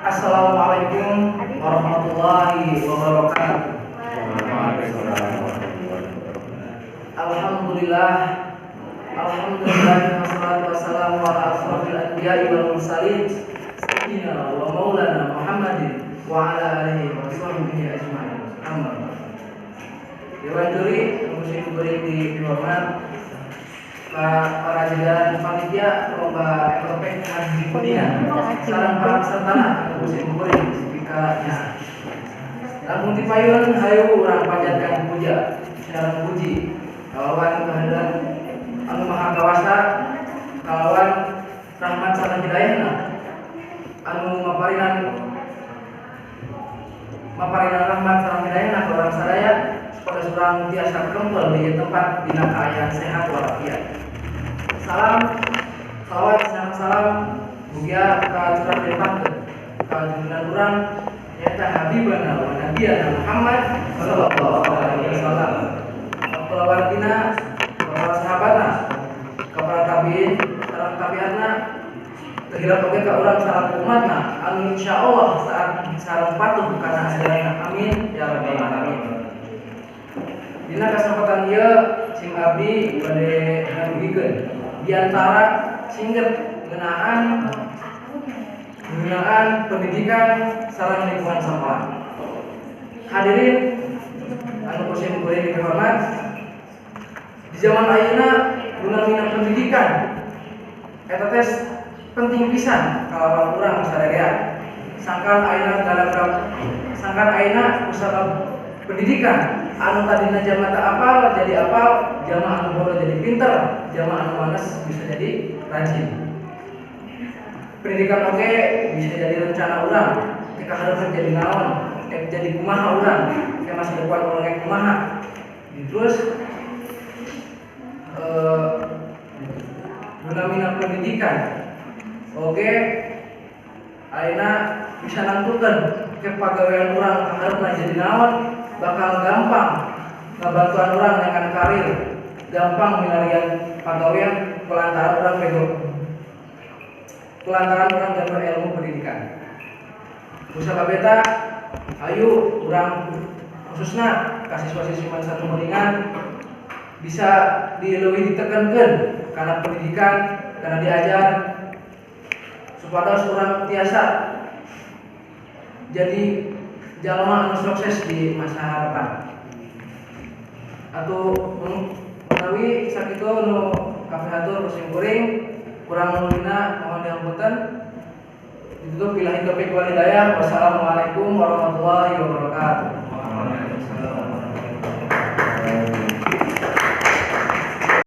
Assalamualaikum warahmatullahi wabarakatuh. Alhamdulillah. Alhamdulillah wassalatu wassalamu ala asrofil anbiya'i wal mursalin sayyidina wa maulana Muhammadin wa ala alihi wa sahbihi ajma'in. Amma ba'd. Dewan juri anu kuring dihormat para jajaran panitia lomba etopek haji dunia sareng para peserta anu kuring spika. Langkung ti payun, hayu urang panjatkan puja sareng puji kalawan kehadirat Anu Maha Kawasa, kalawan rahmat sareng hidayahna anu maparinan rahmat sareng hidayahna ka urang sadaya supaya urang tiasa kempel di tempat dina kaayaan sehat walafiat. Salam salawat sareng salam mugia ka curah limpahkeun ka junjungan urang, nyaeta habibana wa nabiyana Muhammad sallallahu alaihi wasallam, kulawargina, para sahabatna, ka para tabiin sareng tabiatna, teu hilap oge ka urang sareng umatna anu insyaallah taat sareng patuh kana ajaranna. Amin ya rabbal alamin. Dina kesempatan ieu sim abdi bade ngadugikeun di antara singget ngeunaan ngeunaan pendidikan sareng lingkungan sekolah. Hadirin anu ku sim kuring dihormat, di zaman ayeuna guna pendidikan eta teh penting pisan kalawan urang sadaya. Sangkan ayeuna gara-gara sangkan ayeuna kusabab pendidikan, anu tadina jalma teu apal jadi apal, jalma anu bodoh jadi pinter, jalma anu malas bisa jadi rajin. Pendidikan oge bisa jadi rencana urang ketika harus jadi naon, jadi kumaha urang, kayak masa depan urang kayak kumaha. Terus gunamina pendidikan oge ayeuna bisa nangtukeun ke pagawean urang kaharepna jadi naon, bakal gampang ngabantuan urang dengan karir, gampang milarian pagawean kulantaran urang bego, kulantaran urang gaduh ilmu pendidikan. Kusabab eta, ayo urang khususnya ka siswa-siswi MAN 1 Kuningan bisa dileuwih ditekankeun karena pendidikan, karena diajar supados urang tiasa jadi jalma anu sukses di masa harapan. Atau menawi sakitu nu kapihatur ku sim kuring, kurang leuwihna mohon dihapunten. Ditutup billahi taufiq wal hidayah. Wassalamualaikum warahmatullahi wabarakatuh.